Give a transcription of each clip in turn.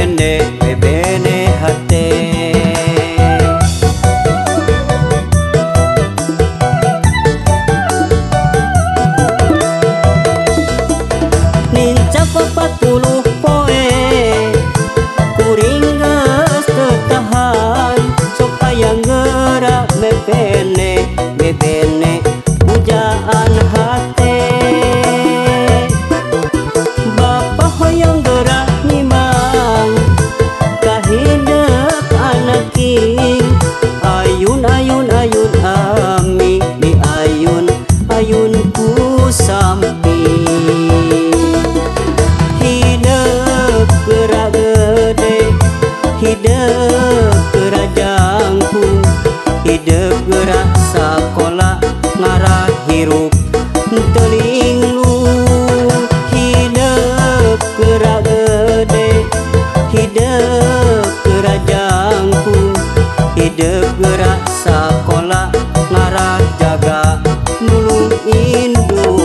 mepende bebene hate. Nincak 40 poe kuring geus teu tahan, sok hayang geura mepene bebene pujaan hate. Bapa hoyong geura nimang ka hidep anak king, ayun ayun ayun ami di ayun ayun ku samping. Hidep geura gede, hidep geura jangkung, hidep geura sakola ngarah hirup teu linglung. Hidep geura gede, hidep geura jangkung, hidep geura sakola ngarah jaga nulung indung.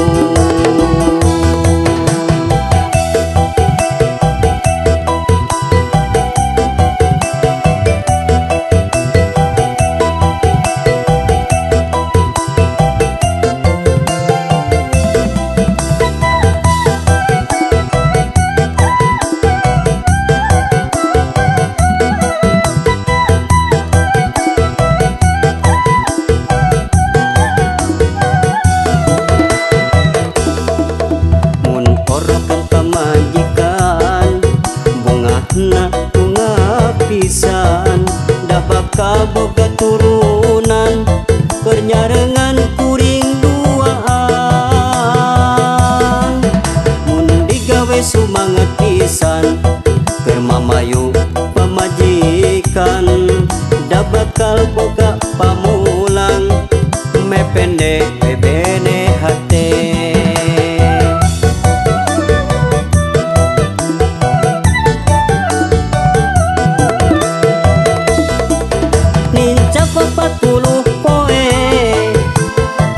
Pamajikan bungahna bunga pisan, da bakal boga turunan keur nyarengan kuring duaan. Mun digawe sumanget pisan keur mamayu pamajikan, da bakal boga pamulang mepende bebene hate. Nincak 40 poe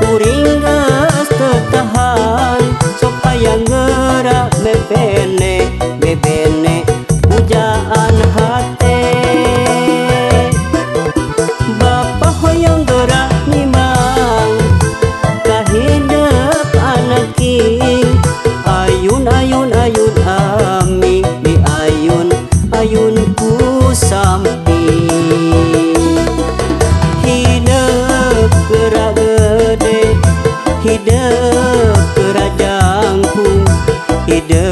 kuring geus teu tahan, sok hayang geura mepene bebene pujaan hate. Bapa hoyong geura nimang ka hidep anak king, ayun ayun ayun ami di ayun ayun ku samping. Hidep geura gede, hidep geura jangkung, hidep